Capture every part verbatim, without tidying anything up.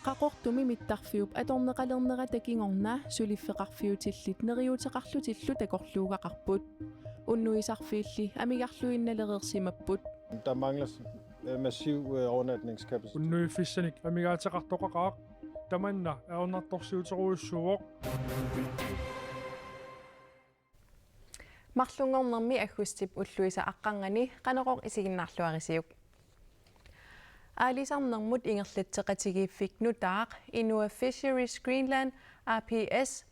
Qaqortumi mittarfiup atorneqalernerata kingorna suliffeqarfiutillit neriuuteqarlutillu takorluugaqarput. Unnuisarfiilli amigarluinnalereersimapput. Der mangler øh, massiv øh, overnatningskapacitet. Unnuiffissanik amigaateqartoqaqaaq, tamanna ajornartorsiuterujussuuvoq. Marlunngornermi aggustip ulluisa aqqarnganni Qanorooq isiginnaarluarisiuk. Aalisarnermut ingerlatseqatigiiffik nutaaq Inua Fisheries Greenland A P S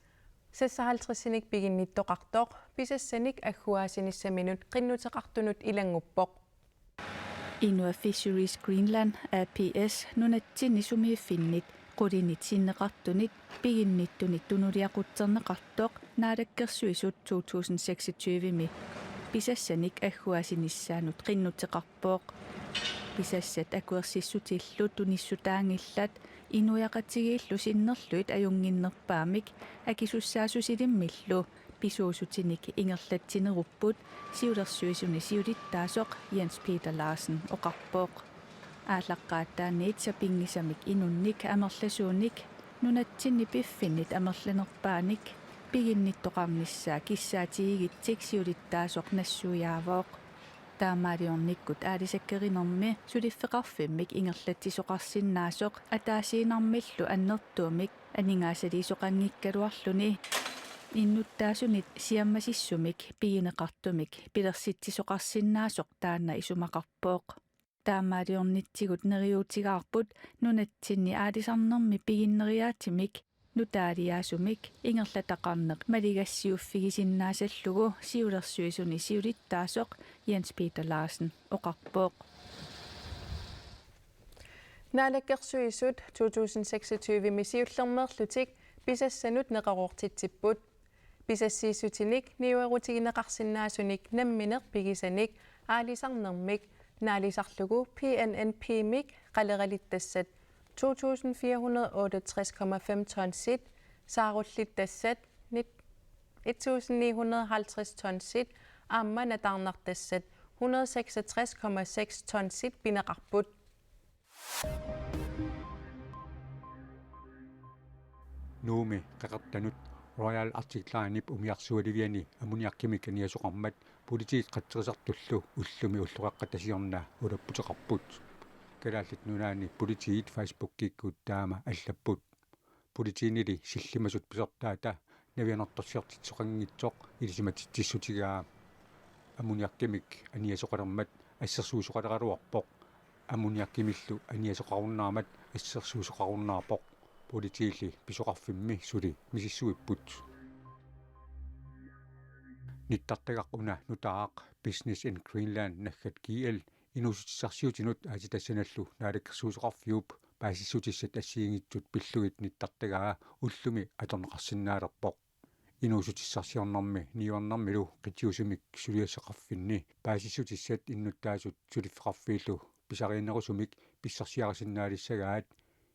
seksoghalvtredsinik piginnittoqartoq pisassanik agguaasinissaminut qinnuteqartunut ilannguppoq. Inua Fisheries Greenland A P S nunatsinni sumiiffinnit qulinit sinneqartunit piginnittunit tunuliaqutserneqartoq Naalakkersuisut to tusind seksogtyve-mi pisassanik agguaasinissaanut qinnuteqarpoq. Pisassat akuersissutillu tunissutaanngillat, inuiaqatigiillu sinnerlugit ajunnginnerpaamik akisussaassusilimmillu pisuussutinik ingerlatsinerupput, siulersuisuni siulittaasoq Jens Peter Larsen oqarpoq. Aallaqqaataaniit sapinngisamik inunnik amerlasuunik nunatsinni piffinnit amerlanerpaanik piginnittoqarnissaa kissaatigigitsik siulittaasoq nassuiaavoq. Taamaaliornikkut aalisakkerinermi suliffeqarfimmik ingerlatsisoqarsinnaasoq ataasiinnarmillu annertuumik aningaasaliisoqanngikkaluarluni innuttaasunit siammasissumik pigineqartumik pilersitsisoqarsinnaasoq taanna isumaqarpoq. Taamaaliornitsigut neriuutigaarput nunatsinni aalisarnermi piginneriaatsimik nutaaliaasumik ingerlataqarneq maligassiuffigisinnaasallugu siulersuisuni siulittaasoq Jens Peter Larsen oqarpoq. Naalakkersuisut to tusind seksogtyve-mi siullermeerlutik pisassanut neqeroortitsipput. Pisassiissutinik niuerutigineqarsinnaasunik nammineq pigisanik aalisarnermik naalisarlugu P N N P-mik qaleralittassat to tusind fire hundrede otteogtres komma fem tonsit, saarullittassat nit-, et tusind ni hundrede halvtreds tonsit aamma nataarnartassat hundrede seksogtres komma seks tonsit pineqarput. Nuummi qeqertanut Royal Arctic Linep umiarsualiviani ammoniakkimik aniasoqarmat politiit qatserisartullu ullumi ulloqeqqata siorna ulapputeqarput. Kalaallit Nunaanni Politiit Facebookikkut taama allapput. Politiinili sillimasut pisortaata navianartorsiortitsisoqanngitsoq ilisimatitsissutigaa. Ammoniakkimik aniasoqalermat assersuisoqaleraluarpoq. Ammoniakkimillu aniasoqarunnaarmat assersuisoqarunnaarpoq. Politiilli pisoqarfimmi suli misissuipput. Nittartagaq una nutaaq Business in Greenland naggat G L inuussutissarsiutinut aatsitassanallu naalakkersuisoqarfiup paasissutissat assigiinngitsut pillugit nittartagaa ullumi atorneqarsinnaalerpoq. Inuussutissarsiornermi niuernermilu qitiusumik suliassaqarfinni paasissutissat innuttaasut suliffeqarfiillu pisariinnerusumik pissarsiarisinnaalissagaat,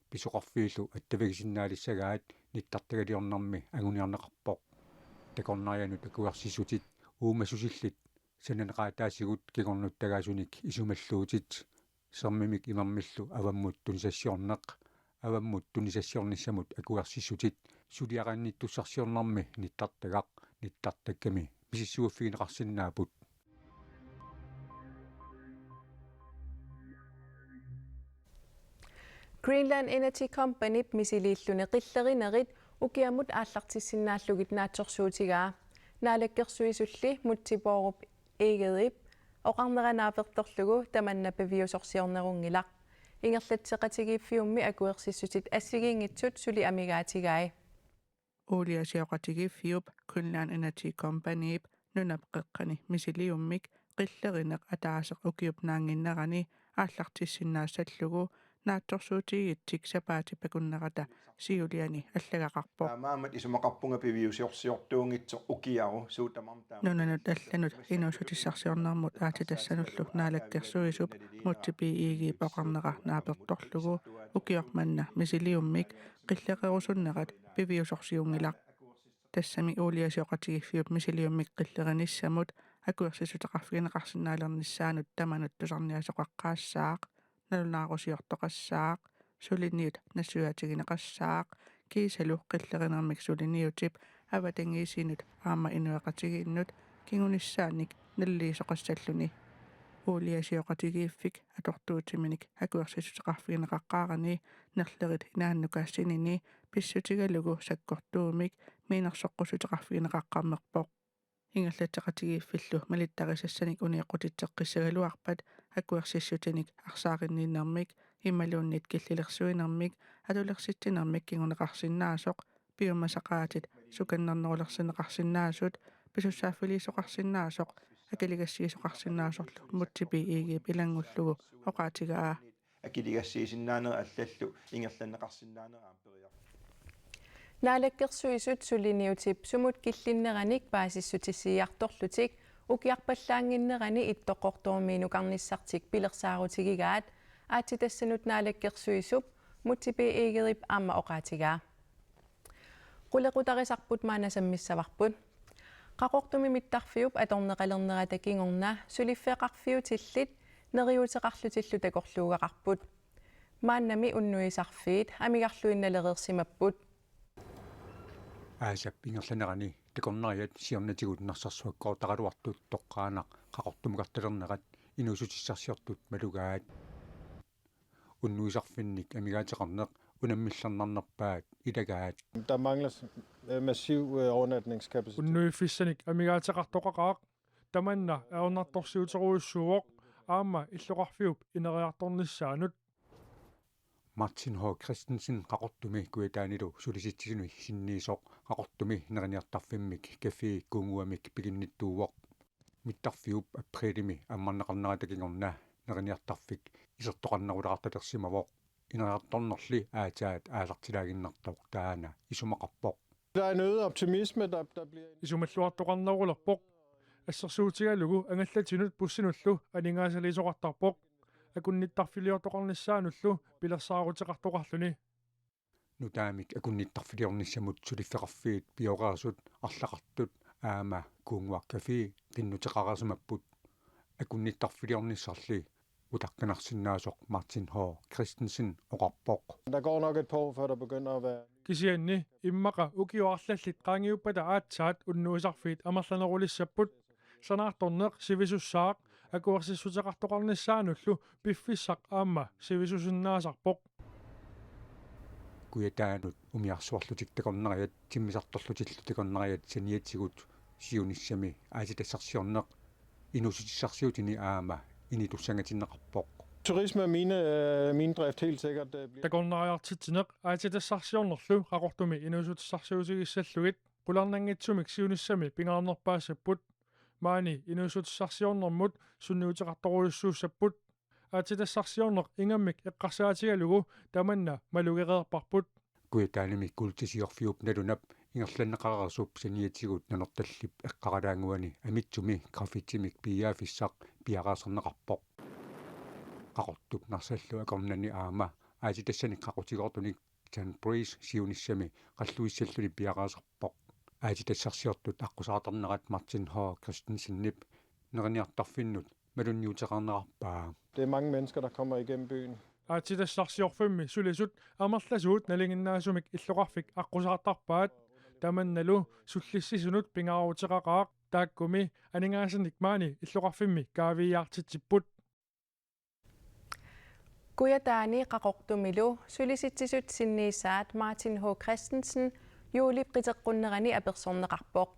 pisoqarfiillu attavigisinnaalissagaat nittartagaliornermi anguniarneqarpoq. Takornarianut akuersissutit uumassusillit sananeqaataasigut kingornuttagaasunik isumalluutit. Sermimik imermillu avammut tunisassiorneq, avammut tunisassiornissamut akuersissutit suliaqannittussarsiornermi nittartagaq nittartakkami misissuiffigineqarsinnaapput. Greenland Energy Companyp misiliilluni qillerinerit ukiamut aallartissinnaallugit naatsorsuutigaa. Naalakkersuisulli Múte Bourup Egedep oqarnera naapertorlugu tamanna piviusorsiornerunngilaq. Ingerlatseqatigiiffiummi akuersissutit assigiinngitsut suli amigaatigai. Uuliasioqatigiiffiup Greenland Energy Companyp nunap qeqqani misiliummik qillerineq ataaseq ukiup naannginnerani aallartissinnaassallugu naatsorsuutigigitsik sapaatip akunnerata siuliani allagaqarpoq. Taamaammat isumaqarpunga piviusorsiortuunngitsoq ukiaru suut tamarmik taama. Nunanut allanut inuussutissarsiornermut aatsitassanullu naalakkersuisup Múte B. Egedep oqarnera naapertorlugu ukioq manna misiliummik qillererusunnerat piviusorsiunngilaq. Tassami uuliasioqatigiiffiup misiliummik qillerinissamut akuersissuteqarfigineqarsinnaalernissaanut tamanut tusarniaasoqaqqaassaaq, nalunaarusiortoqassaaq, suliniut nassuiaatigineqassaaq, kiisalu qillerinermik suliniutip avatangiisinut aamma inuiaqatigiinnut kingunissaannik naliliisoqassalluni. Uuliasioqatigiiffik atortuutiminik akuersissuteqarfigineqaqqaarani nerlerit inaannukaassinnini pissutigalugu sakkortuumik miinersoqqussuteqarfigineqaqqammerpoq. Ingerlatseqatigiiffillu malittarisassanik uneeqqutitseqqissagaluarpat akuersissutinik arsaarinninnermik imaluunniit killilersuinermik atulersitsinermik kinguneqarsinnaasoq, piumasaqaatit sukannernerulersinneqarsinnaasut, pisussaaffiliisoqarsinnaasoq akiligassiisoqarsinnaasorlu Múte B. Egedep ilanngullugu oqaatigaa. Akiligassiisinnaanerit allallu ingerlanneqarsinnaaneraat periar. Naalakkersuisut suliniutip sumut killinneranik paasissutissiiartorlutik ukiarpallaannginnerani Ittoqqortoormiinukarnissartik pilersaarutigigaat aatsitassanut naalakkersuisup Múte B. Egedep aamma oqaatigaa. Qulequtarisarput maanna sammissavarput. Qaqortumi mittarfiup atorneqalernerata kingorna suliffeqarfiutillit neriuuteqarlutillu takorluugaqarput. Maannami unnuisarfiit amigarluinnalereersimapput. Aasap ingerlanerani takornariat siornatigut narsarsuakkoortaraluartut toqqaannaq qaqortumukartalernerat inuussutissarsiortut malugaat. Unnuisarfinnik amigaateqarneq unammillernarnerpaat ilagaat. Der mangler s-, øh, massiv, øh, overnatningskapacitet. Unnuiffissanik amigaateqartoqaqaaq, tamanna ajornartorsiuterujussuuvoq aamma illoqarfiup ineriartornissaanut. Martin H. Christensen Qaqortumi Kujataanilu Sulisitsisuni sinniisoq Qaqortumi neriniartarfimmik Café Kuunnguamik piginnittuuvoq. Mittarfiup aprilimi ammarneqarnerata kingorna neriniartarfik isertoqarnerulaartalersimavoq. Ineriartornerli aatsaat aallartilaaginnartoq taanna isumaqarpoq. Der er en øget optimisme, der, der bliver Isumalluartoqarnerulerpoq. Assersuutigalugu angallatinut bussinullu aningaasaliisoqartarpoq. Akunnittarfiliortoqarnissaanullu pilersaaruteqartoqarluni. Nutaamik akunnittarfiliornissamut suliffeqarfiit pioreersut arlaqartut aamma Kuunnguaq Café qinnuteqareersimapput. Akunnittarfiliornissarli utaqqinarsinnaasoq Martin H. Christensen oqarpoq. Der går nok et par år, før der begynder at være Kisianni immaqa ukiut arlallit qaangiuppata aatsaat unnuisarfiit amerlanerulissapput. Sanaartorneq sivisussaaq akuersissuteqartoqarnissaanullu piffissaq aamma sivisusinnaasarpoq. Kujataanut umiarsuarlutik takornariat timmisartorlutillu takornariat saniatigut siunissami aatsitassarsiorneq inuussutissarsiutini aamma initussangatinneqarpoq. Turisme og mine, øh, minedrift helt sikkert, øh, bliver Takornariartitsineq aatsitassarsiornerlu Qaqortumi inuussutissarsiutigissallugit qularnanngitsumik siunissami pingaarnerpaassapput. Maani inuussutissarsiornermut sunniuteqartorujussuussapput. Aatsitassarsiorneq ingammik eqqarsaatigalugu tamanna malugereerparput. Kujataanimi kuultisiorfiup nalunap ingerlanneqareersup saniatigut Nanortallip eqqaralaannguani Amitsumi graffitimik piiaaffissaq piareersarneqarpoq. Qaqortup Narsallu akornanni aamma aatsitassanik qaqutigoortunik Tan Breeze siunissami qalluissalluni piareersarpoq. Aatsitassarsiortut aqqusaartarnerat Martin H. Christensenip neriniartarfinnut malunniuteqarnerarpaa. Det er mange mennesker, der kommer igennem byen. Aatsitassarsiorfimmi sulisut amerlasuut nalinginnaasumik illoqarfik aqqusaartarpaat. Tamannalu sullissisunut pingaaruteqaqaaq, taakkumi aningaasanik maani illoqarfimmi kaaviiaartitsipput. Kujataani Qaqortumilu Sulisitsisut sinniisaat Martin H. Christensen juulip qiteqqunnerani apersorneqarpoq.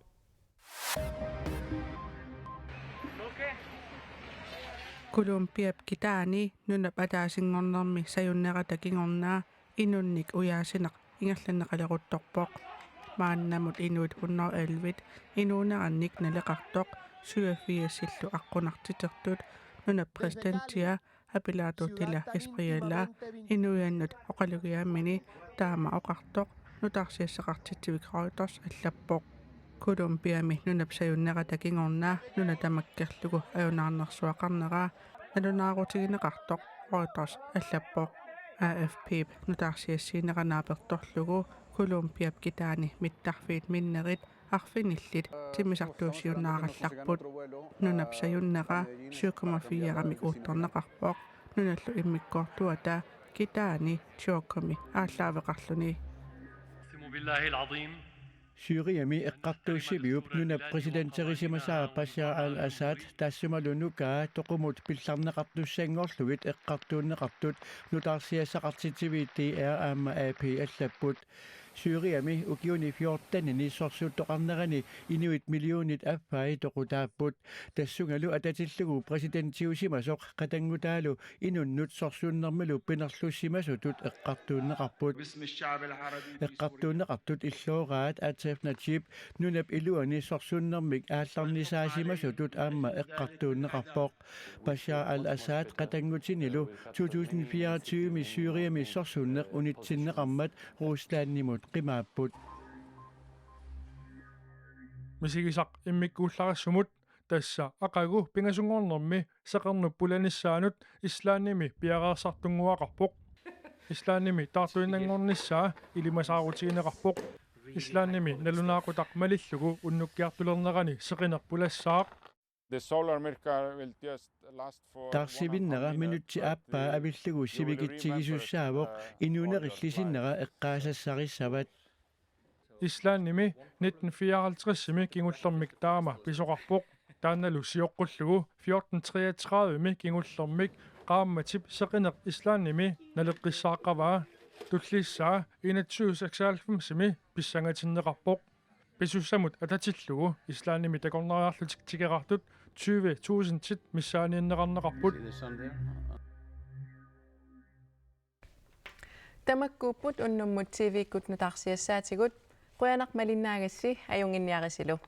Colombiap kitaani nunap ataasinngornermi sajunnerata kingorna inunnik ujaasineq ingerlanneqaleruttorpoq. Maannamut inuit hundrede og elleve inuunerannik naleqartoq syvogfirsillu aqqunartitertut nunap præsidentia Abelardo de la Espriella inuiannut oqalugiaammini taama oqartoq nutaarsiassaqartitsivik Reuters allappoq. Colombiami nunap sajunnerata kingorna nuna tamakkerlugu ajunaarnersuaqarnera nalunaarutigineqartoq Reuters allappoq. A F P-p nutaarsiassiinera naapertorlugu Colombiap kitaani mittarfiit minnerit arfinillit timmisartuusiunnaarallarput. Nunap sajunnera syv komma fire-mik uuttorneqarpoq. Nunallu immikkoortuata kitaani tyvemi aallaaveqarluni. Syriami eqqartuussiviup nunap præsidenterisimasaa Bashar al-Assad taassumalu nukaa toqumut pillarneqartussanngorlugit eqqartuunneqartut nutaarsiassaqartitsiviit D R aamma A P allapput. Syriami ukiuni fjortenini sorsuuttoqarnerani inuit millionit affai toqutaapput. Tassungalu atatillugu præsidentiusimasoq qatanngutaalu inunnut sorsunnermilu pinerlussimasutut eqqartuunneqarput. Eqqartuunneqartut illooraat Atef Najib nunap iluani sorsunnermik aallarnisaasimasutut aamma eqqartuunneqarpoq. Bashar al-Assad qatanngutinilu to tusind fireogtyve-mi Syriami sorsunneq unitsinneqarmat Ruslandimut qimaapput. Misigisaq immikkuullarissumut tassa aqagu pingasunngornermi seqernup pulanissaanut Islandimi piareersartunnguaqarpoq. Islandimi taartuinnanngornissaa ilimasaarutigineqarpoq. Islandimi nalunaaqutaq malillugu unnukkiartulernerani seqineq pulassaaq. The solar miracle will just last for Taarsivinnera minutsi aappaa avillugu sivikitsigisussaavoq, inuunerilli sinnera eqqaasassarissavat. Islandimi nitten fireoghalvtredsimi kingullermik taama pisoqarpoq. Taannalu sioqqullugu fjorten treogtredive-mi kingullermik qaammatip seqineq Islandimi naleqqissaaqqavaa. Tullissaa enogtyve seksoghalvfemsimi pissangatinneqarpoq. Pisussamut atatillugu Islandimi takornariarlutik tikeraartut tyve tusindit missaaniinneqarneqarput. Tamakkuupput unnummut T V-kkut nutaarsiassaatigut. Qujanaq malinnaagassi, ajunnginniarisilu.